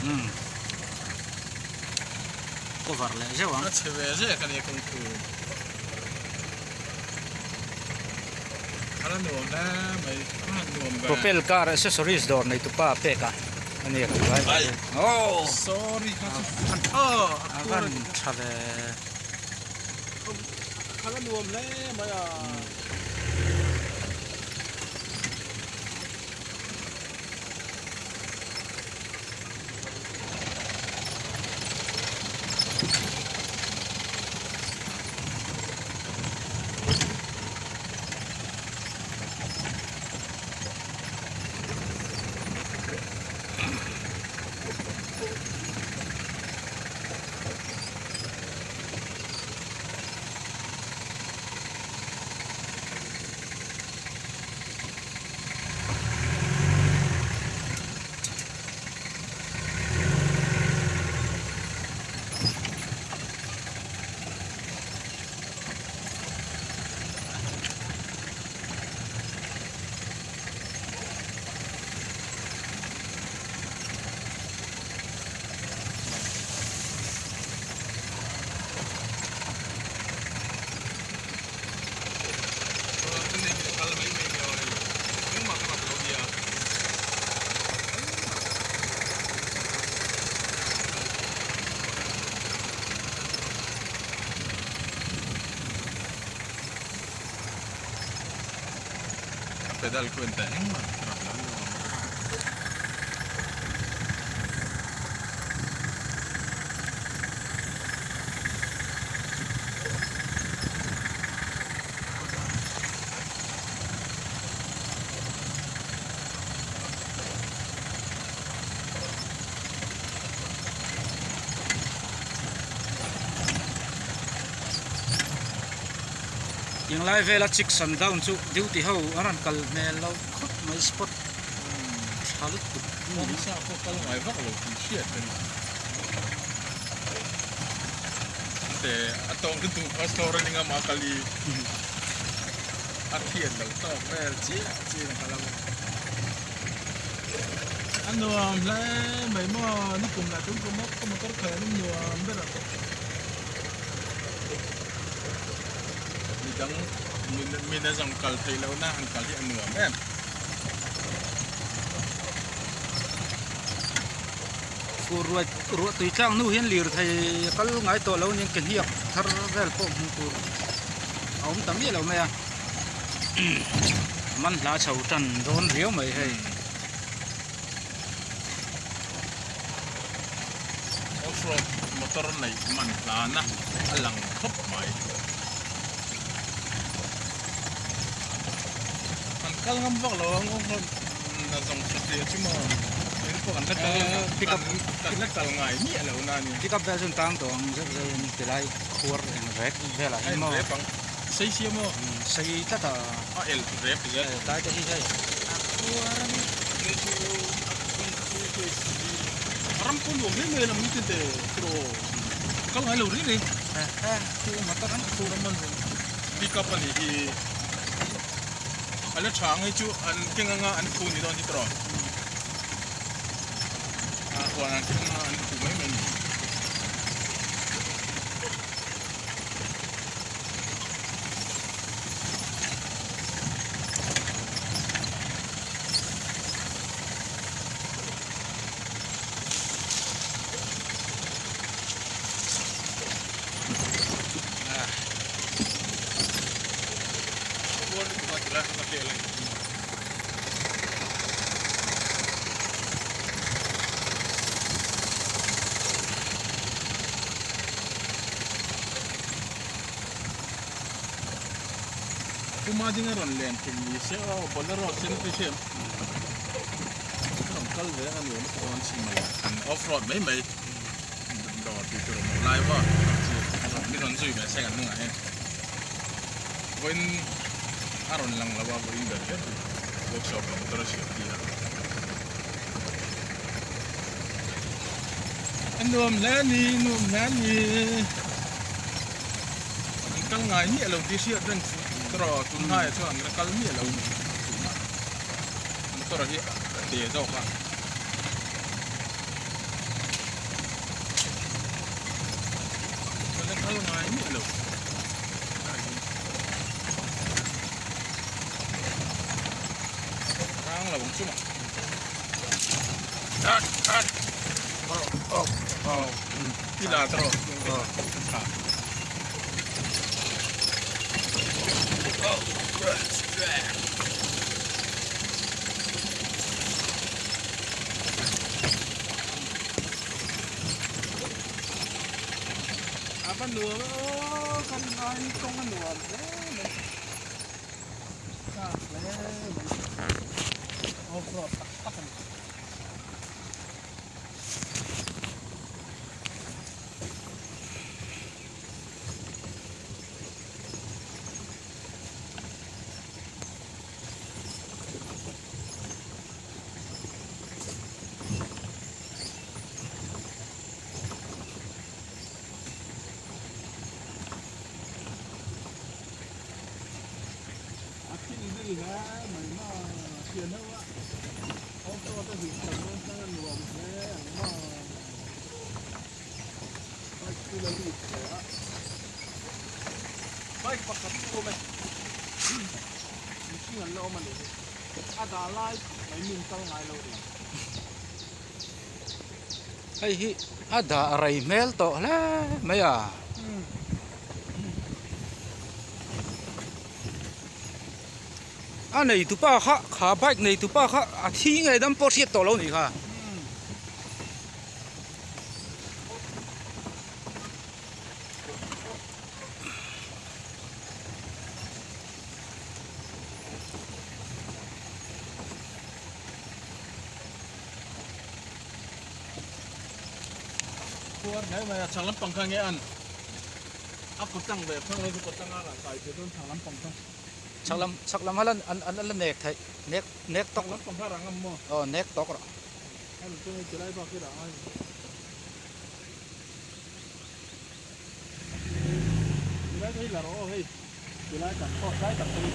Umm cover leh zeuh ang. A chhe ve zek a nia kawngkhur. A la nuam hle mai, a han nuam ve. Propel car accessories dawr nei tupa pek a a nia kan driver hi. Oh sorry kha chu oh a van tha ve. A la nuam hle mai a. Pedal ku enta engmah rap lo ni awm. Tinglai vela chick sundown chu duty ho an rawn kal hmel lo khawp mai spot tha lutuk. Kawngsa pawh kal ngai vak lo tih hriat a ni. Te a tawng chu duh kha store a ni ngam a kal i a thian lo tawk vel chiah chiah in a kal a maw. A nuam hle mai maw ni kum lah tum kum a ka motor khalh an nuam ber a midang min a zawng kal theih loh na han kal hi a nuam em. Fur ruai ruah tui tlak hnu hian lirthei a kal ngai tawh lo aniang ke hniak thar vel pawh hmuh tur a awm ta miah lo mai a man hla chho tan dawn riau mai hei. Off road motor neih man hlana a lang khawp mai. An kal ngam vak lo ang off road na zawng satliah chu maw eng pawh an la kal Pickup kan la kal ngai miah lo na ania. Pickup vel chu an tang tawh ang zeuh zeuh in tilai khuar eng rek velah hian maw. A en rep ang sei sia maw. Sei tlat a. A el rep zel. Tlai te hi hei a khuar a ni. Ram pawh nuam hle mai a lam ni te tiraw kal ngai lo reng reng. Chu motor an khuar a man pick up a nih hi a la tha ang hei chu an keng anga an khu ni dawn hi tiraw a huan an keng anga an khu mai mai a ni. Puma dinga rawn len thei ni se aw bolero sen te hian rawn kal ve a nuam a ti dawn chin mai an off road mai mai dawr tih tur awm lai va mi rawn zui ve seng an hnungah hian vawiin a rawn lang lo a vawiin ber kher workshop ah motor a siam tir a a nuam hle a ni nuam hle a ni. An kal ngai miah lo tih hriat reng chu tawh tun hnaiah chuan an la kal miah lo tuna motor hi a te zawk a. ngai miah lo. Rang lo ang chu mah. I la ta rawh. Tha. A va nuam e aw kan ngai kawng a nuam hle mai chak hle mai off road tak tak a ni. A thil zui hle mai maw thian ho a off road a zin chho dawn chuan a nuam hle ang maw bike chu la lut hle a bike pakhat chu awm e mihring an la awm a nih hi a dah lai mai min kal ngai lo rin. Hei hi a dah rei hmel tawh hle mai a. A neitupa kha kha bike neitupa kha a thi ngei dam pawh hriat tawh lo nih kha. Khuar hle mai a chhang lampang kha nge an a kawt tlang ve thang lo chu kawt tlang a lah kai thei dawn chhang lampang kha chhak lam chhak lam hala an an la nek theih nek nek tawk chhak lampang kha rang ngam maw aw nek tawk rawh hei chu hei ti lai bak hi rang a ni ti lai te hi la rawh aw hei ti lai tak pawh tlai tak te hi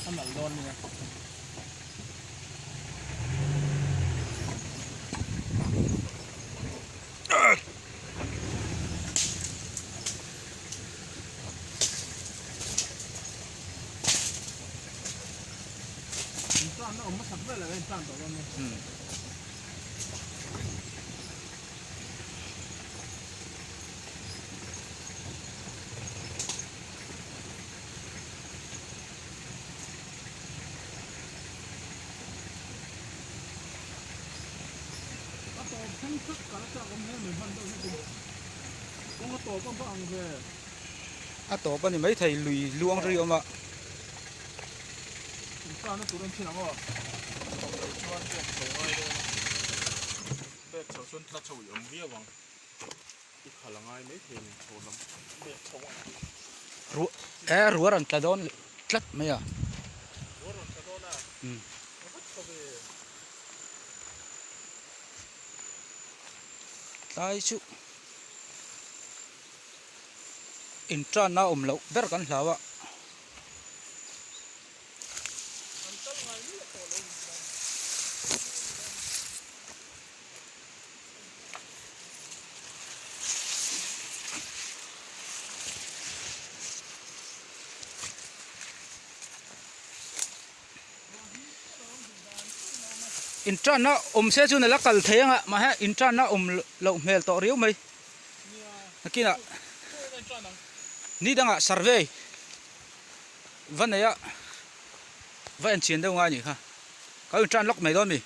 a nalh dawn nia. A tawp thleng thak kal a chak awm hle mai hman deuh hlek in kawng a tawp a va ang ve. A tawp a ni maithei lui luang ri awm a. In tan a tur en thin ang aw. Awm loh chuan pek chho ngai dawn a. Pek chho chuan tla chho i awm viau ang. I khal a ngai maithei ni chho lam pek chho ang. Ruah e ruah rawn tla dawn tlat mai a. Ruah rawn tla dawn a. A va tha ve. Tlai chu intanna awm loh ber kan hlau a. Intanna awm se chuan a la kal thei anga mahse intanna awm loh hmel tawh riau mai nakinah ni dangah survey va nei a va enchhin deuh ngai a nih kha ka intan lawk mai dawn mi.